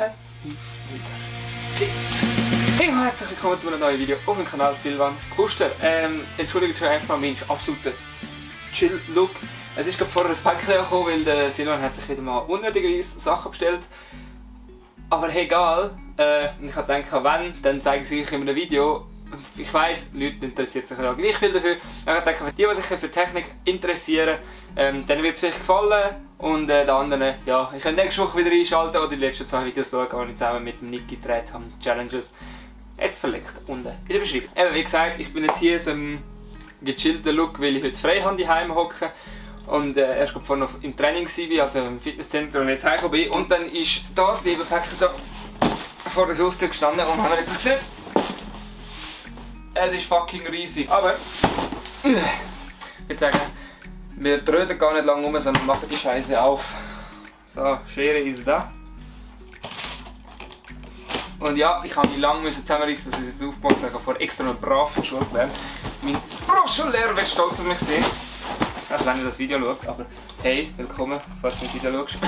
es wieder Zeit. Hey, herzlich willkommen zu einem neuen Video auf dem Kanal Silvan Kuster. Entschuldigt schon einfach meinen absoluten Chill-Look. Es ist gerade vorher ein Päckchen gekommen, weil der Silvan hat sich wieder mal unnötigerweise Sachen bestellt. Aber hey, egal. Ich habe gedacht, wenn, dann zeige ich es euch in einem Video. Ich weiss, Leute interessieren sich ja gleich viel dafür. Ich habe gedacht, für die sich für Technik interessieren, dann wird es euch gefallen. Und den anderen, ja, ich könnt nächste Woche wieder einschalten oder die letzten 2 Videos schauen, die ich zusammen mit dem Niki gedreht habe. Challenges. Jetzt verlinkt unten in der Beschreibung. Eben, wie gesagt, ich bin jetzt hier in so einem gechillten Look, weil ich heute frei habe, daheim hocke. Und erst vorhin noch im Training war, also im Fitnesszentrum, und jetzt heimgekommen bin. Und dann ist das liebe Päckchen da vor der Haustür gestanden und haben wir jetzt gesehen. Es ist fucking riesig. Aber ich würde sagen, wir tröden gar nicht lange rum, sondern machen die Scheiße auf. So, Schere ist da. Und ja, ich habe mich lange zusammenreißen, dass ich es jetzt aufgebaut habe. Ich habe vorher extra noch brav in die Schule gelernt. Mein Berufsschullehrer wird stolz auf mich sein. Also wenn ihr das Video schaut, aber hey, willkommen, falls du das Video schaust.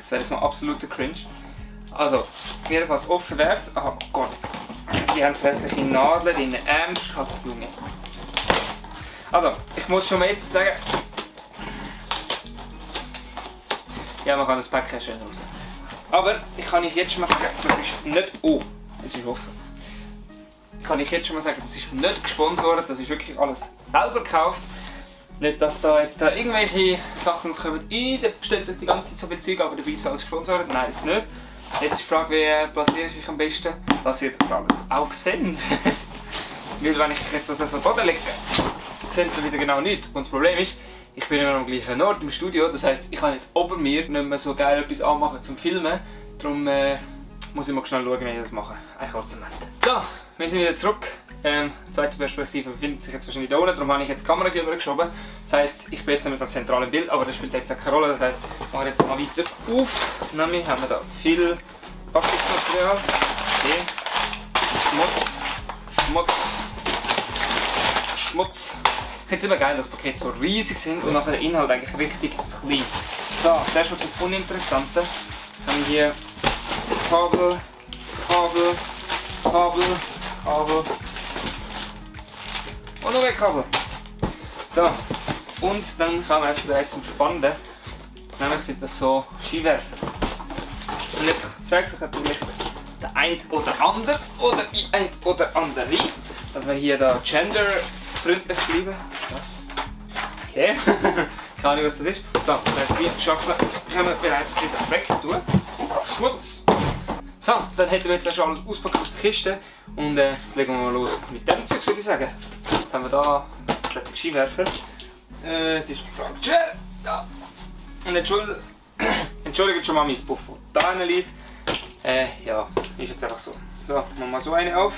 Das wäre jetzt mal absoluter Cringe. Also, jedenfalls offen wäre es. Oh Gott, die haben hässliche Nadeln drin. Ernsthaft, Junge. Also, ich muss schon mal jetzt sagen. Ja, man kann das Päckchen schön öffnen. Aber ich kann euch jetzt schon mal sagen, das ist nicht. Oh, es ist offen. Ich kann euch jetzt schon mal sagen, das ist nicht gesponsert, das ist wirklich alles selber gekauft. Nicht, dass da jetzt irgendwelche Sachen kommen, da bestellt sich die ganze Zeit so viel Zeug, aber dabei ist alles gesponsert. Nein, ist nicht. Jetzt ist die Frage, wie platziere ich euch am besten, dass ihr das alles auch seht. Weil wenn ich jetzt das auf den Boden lege, seht ihr wieder genau nichts. Und das Problem ist, ich bin immer am gleichen Ort im Studio, das heisst, ich kann jetzt oben mir nicht mehr so geil etwas anmachen zum Filmen. Darum muss ich mal schnell schauen, wie ich das mache. Ein kurzer Moment. So, wir sind wieder zurück. Die zweite Perspektive befindet sich jetzt wahrscheinlich da unten, darum habe ich jetzt die Kamera hier geschoben. Das heisst, ich bin jetzt nicht mehr so zentral im Bild, aber das spielt jetzt keine Rolle. Das heisst, ich mache jetzt mal weiter auf. Nämlich haben wir da viel Packungsmaterial. Okay. Schmutz. Ich finde es immer geil, dass die Pakete so riesig sind und nachher der Inhalt eigentlich richtig klein. So, zuerst mal zum Uninteressanten. Wir haben hier Kabel. Und noch mehr Kabel. So, und dann kommen wir jetzt zum Spannenden. Nämlich sind das so Skiwerfer. Und jetzt fragt sich natürlich der ein oder andere oder die ein oder andere, dass wir hier da genderfreundlich bleiben. Was? Okay. Keine Ahnung, was das ist. So, das heisst, die Schachtel können wir bereits wieder weg tun. Schmutz. So, dann hätten wir jetzt schon alles ausgepackt aus der Kiste. Und jetzt legen wir mal los mit dem Zeug, würde ich sagen. Jetzt haben wir hier einen Skiwerfer. Jetzt ist die Frage, da. Und entschuldigt schon mal mein Puff, der da rein liegt. Ja, ist jetzt einfach so. So, machen wir so eine auf.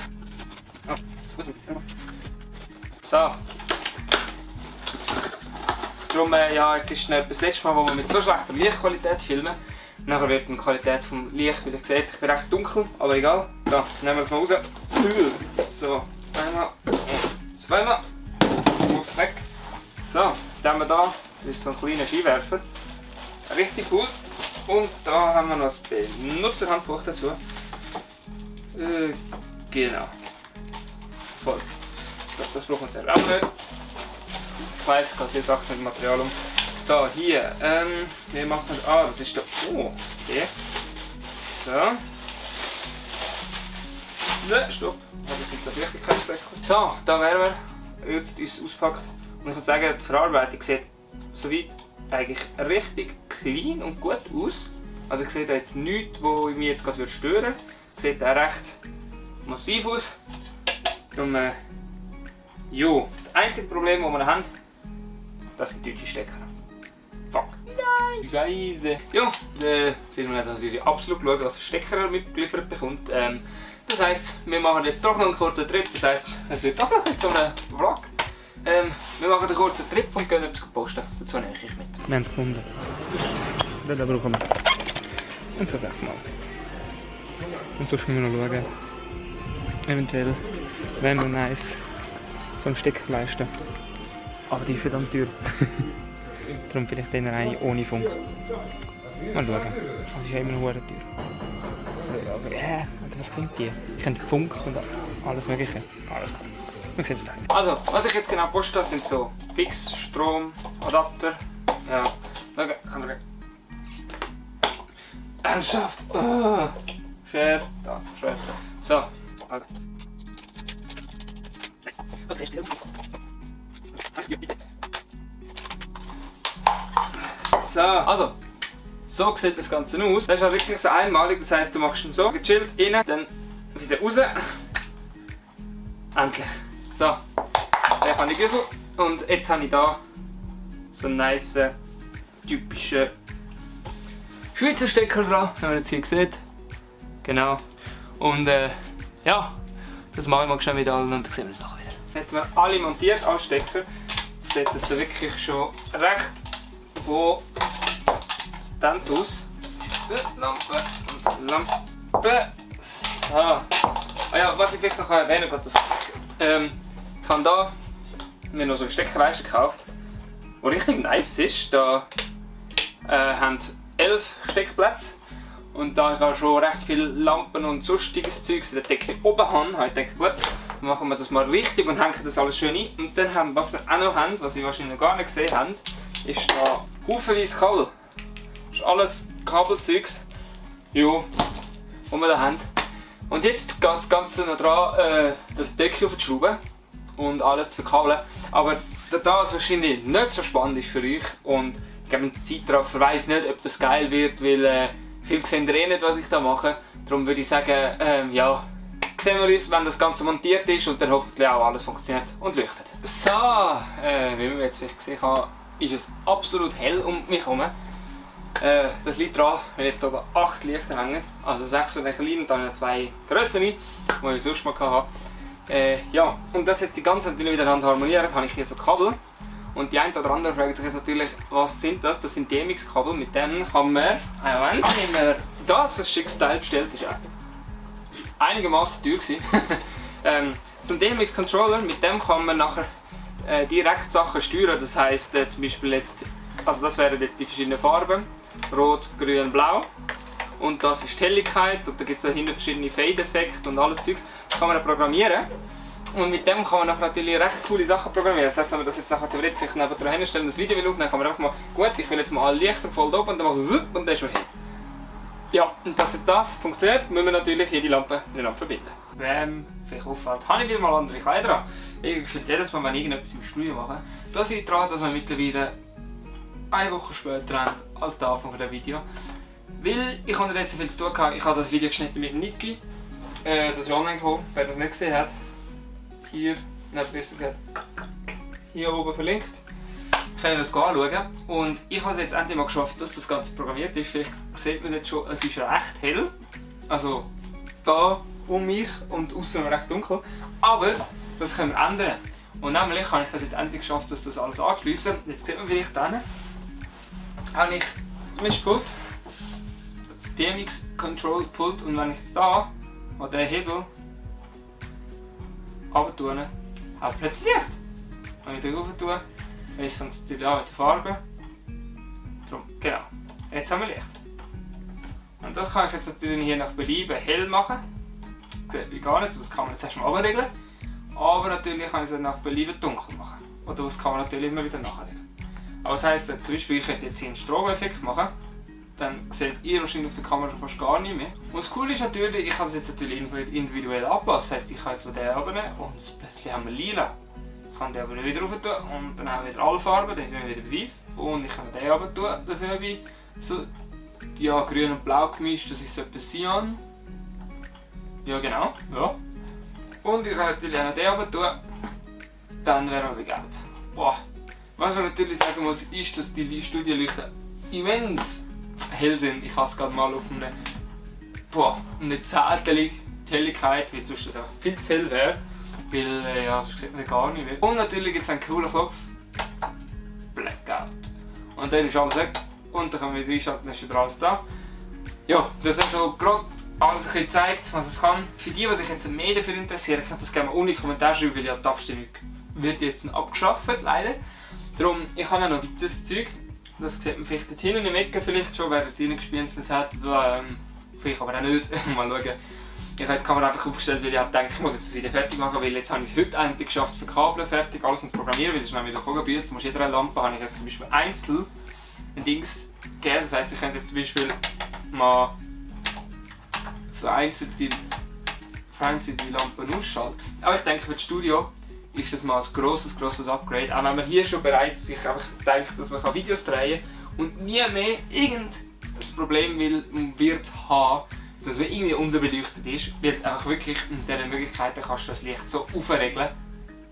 So. Darum, ja, jetzt ist das letzte Mal, wo wir mit so schlechter Lichtqualität filmen. Nachher wird die Qualität vom Licht, wie ihr seht, ich bin recht dunkel, aber egal. Da, nehmen wir das mal raus. So, einmal und zweimal. Schmutz weg. So, dann haben wir da, das ist so ein kleiner Skiwerfer. Richtig gut. Und da haben wir noch das Benutzerhandbuch dazu. Genau. Voll. Das brauchen wir jetzt auch nicht. Ich weiss, ich kann hier Sachen mit Material um. So, hier. Wir machen das. Ah, das ist der. Oh, okay. So. Ne, stopp. Das sind so Flüchtigkeitssäcke. So, da wären wir. Jetzt ist es auspackt. Und ich muss sagen, die Verarbeitung sieht soweit eigentlich richtig clean und gut aus. Also ich sehe da jetzt nichts, was mich jetzt gerade stören würde. Sieht auch recht massiv aus. Darum, jo. Das einzige Problem, das wir haben, das sind deutsche Stecker. Fuck. Nein! Scheiße! Ja, Simon hat natürlich absolut geschaut, was Stecker er mitgeliefert bekommt. Das heisst, wir machen jetzt doch noch einen kurzen Trip. Das heisst, es wird doch noch so ein Vlog. Wir machen einen kurzen Trip und gehen etwas posten. Dazu nehme ich mit. Wir haben es gefunden. Das brauchen wir. Und so 6 Mal. Und so müssen wir noch schauen. Eventuell wäre noch nice so einen Stecker leisten. Aber die ist verdammt teuer. Darum vielleicht eine ohne Funk. Mal schauen. Das ist ja immer noch teuer. Ja, was könnt ihr? Ich kenne Funk und alles mögliche. Alles gut. Wir sehen es dann. Also, was ich jetzt genau poste, sind so Fix, Strom, Adapter. Ja, schau, kann man. Ernsthaft? Oh. Share, da, Share. So, also. So, also. So sieht das Ganze aus. Das ist halt wirklich so einmalig, das heisst, du machst ihn so, gechillt, rein, dann wieder raus. Endlich. So, dann habe ich Güssel und jetzt habe ich da so einen nice, typischen Schweizer Stecker dran, wenn man jetzt hier sieht. Genau. Und ja, das mache ich mal schnell mit allen und dann sehen wir uns nachher wieder. Jetzt haben wir alle montiert, alle Stecker. Jetzt sieht das da wirklich schon recht potent aus. Lampe und Lampe. So. Ah ja, was ich vielleicht noch erwähnen kann, das ich habe da mir noch so eine Steckerleiste gekauft, die richtig nice ist. Da haben 11 Steckplätze und da ich auch schon recht viele Lampen und sonstiges Zeug in der Decke oben habe, habe ich gedacht, gut, dann machen wir das mal richtig und hängen das alles schön ein. Und dann haben, was wir auch noch haben, was ich wahrscheinlich noch gar nicht gesehen habe, ist da haufenweise Kabel. Das ist alles Kabelzeugs, ja, was wir da haben. Und jetzt geht das Ganze noch dran, das Decke aufzuschrauben und alles zu verkabeln. Aber da es wahrscheinlich nicht so spannend ist für euch und ich gebe mir Zeit drauf, ich weiss nicht, ob das geil wird, weil viel sehen ihr eh nicht, was ich da mache. Darum würde ich sagen, ja, sehen wir uns, wenn das Ganze montiert ist und dann hoffentlich auch alles funktioniert und leuchtet. So, wie man jetzt vielleicht gesehen hat, ist es absolut hell um mich herum. Das liegt daran, weil jetzt hier oben 8 Lichter hängen, also 6 von den kleinen und dann 2 grössere, die ich sonst mal hatte. Ja, und das jetzt die ganze Zeit miteinander harmonieren, habe ich hier so Kabel. Und die eine oder andere fragt sich jetzt natürlich, was sind das? Das sind DMX-Kabel, mit denen kann man, das schickes Teil bestellt, ist einigermaßen teuer gewesen. So ein DMX-Controller, mit dem kann man nachher direkt Sachen steuern, das heisst zum Beispiel jetzt, also das wären jetzt die verschiedenen Farben, Rot, Grün, Blau. Und das ist die Helligkeit und da gibt es dahinter verschiedene Fade-Effekte und alles Zeugs. Das kann man programmieren. Und mit dem kann man nachher natürlich recht coole Sachen programmieren. Das heisst, wenn man das jetzt nachher theoretisch sich neben hinstellen und das Video aufnehmen, kann man einfach mal, gut, ich will jetzt mal alle Lichter voll da oben und dann macht es und dann ist man hin. Ja, und dass jetzt das funktioniert, müssen wir natürlich jede Lampe miteinander verbinden. Wem vielleicht auffällt, habe ich wieder mal andere Kleider an. Ich fühle jedes Mal, wenn ich irgendetwas im Studio mache. Das liegt daran, dass wir mittlerweile eine Woche später haben als der Anfang des Videos. Weil ich hatte jetzt so viel zu tun gehabt. Ich habe das Video geschnitten mit Niki. Das ist online gekommen, wer das nicht gesehen hat. Hier, besser gesagt, hier oben verlinkt. Können das anschauen. Und ich habe es jetzt endlich mal geschafft, dass das Ganze programmiert ist. Vielleicht sieht man jetzt schon, es ist recht hell. Also da um mich und außen recht dunkel. Aber das können wir ändern. Und nämlich habe ich das jetzt endlich geschafft, dass das alles anschliessen. Jetzt sieht man vielleicht dann, habe ich das Mischpult, das DMX Control Pult, und wenn ich jetzt da an den Hebel runter tue, habe ich plötzlich Licht. Wenn ich da rauf tue, ist es natürlich auch mit der Farbe. Darum, genau, jetzt haben wir Licht. Und das kann ich jetzt natürlich hier nach Belieben hell machen. Das sieht gar nicht, das kann man jetzt erstmal runterregeln. Aber natürlich kann ich es nach Belieben dunkel machen. Oder das kann man natürlich immer wieder nachregeln. Aber das heisst, zum Beispiel, ich könnte jetzt hier einen Strobeffekt machen, dann seht ihr wahrscheinlich auf der Kamera fast gar nicht mehr. Und das Coole ist natürlich, ich kann es jetzt natürlich individuell anpassen. Das heisst, ich kann jetzt den runternehmen und plötzlich haben wir lila. Ich kann den aber wieder rauf tun und dann haben wir wieder alle Farben, dann sind wir wieder weiß. Und ich kann den runter tun, dann sind wir bei so, ja, grün und blau gemischt, das ist so etwas Cyan. Ja genau, ja. Und ich kann natürlich auch noch den runter tun, dann wären wir bei gelb. Boah. Was man natürlich sagen muss, ist, dass die Studioleuchten immens hell sind. Ich habe es gerade mal auf eine Zehntel Helligkeit, weil sonst das auch viel zu hell wäre. Weil ja, sonst sieht man gar nicht mehr. Und natürlich gibt es einen coolen Knopf. Blackout. Und dann ist alles weg. Und dann können wir wieder einschalten, dann ist wieder alles da. Ja, das hat so gerade alles ein bisschen gezeigt, was es kann. Für die sich jetzt mehr dafür interessieren, könnt ihr das gerne mal unten in die Kommentare schreiben, weil ja die Abstimmung wird jetzt abgeschafft, leider. Darum, ich habe noch weiteres Zeug. Das sieht man vielleicht dort hinten in der Ecke vielleicht schon, wer dort reingespienzelt hat, Vielleicht aber auch nicht. Mal schauen. Ich habe die Kamera einfach aufgestellt, weil ich gedacht, ich muss jetzt das Video fertig machen, weil jetzt habe ich es heute endlich geschafft, für Kabel fertig, alles zu programmieren, weil es ist nämlich wieder Kogenbücher. Jetzt muss jeder eine Lampe, habe ich jetzt zum Beispiel einzeln ein Dings gegeben. Das heisst, ich könnte jetzt zum Beispiel mal vereinzelt die Lampen ausschalten. Aber ich denke, für das Studio ist das mal ein grosses Upgrade. Auch wenn man hier schon bereits sich einfach denkt, dass man Videos drehen kann und nie mehr irgendein Problem wird haben, dass man irgendwie unterbeleuchtet ist, wird einfach wirklich mit diesen Möglichkeiten kannst du das Licht so aufregeln,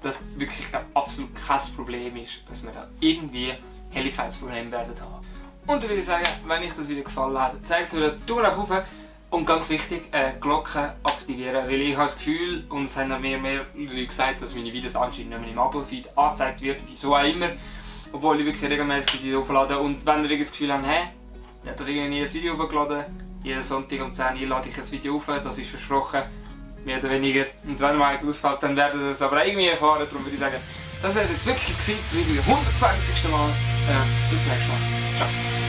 dass wirklich absolut kein Problem ist, dass wir da irgendwie Helligkeitsprobleme werden haben. Und dann würde ich sagen, wenn euch das Video gefallen hat, zeigt es mir einen Daumen nach oben und ganz wichtig, Glocke aktivieren, weil ich habe das Gefühl, und es haben noch mehr Leute gesagt, dass meine Videos anscheinend nicht mehr im Abo-Feed angezeigt wird, wieso auch immer, obwohl ich wirklich regelmäßig Videos auflade. Und wenn ihr das Gefühl habt, hey, der hat doch irgendwie nie ein Video hochgeladen, jeden Sonntag um 10 Uhr lade ich ein Video auf, das ist versprochen, mehr oder weniger. Und wenn mal eins ausfällt, dann werdet ihr das aber irgendwie erfahren. Darum würde ich sagen, das wäre jetzt wirklich das Video 120. Mal. Bis zum nächsten Mal. Ciao.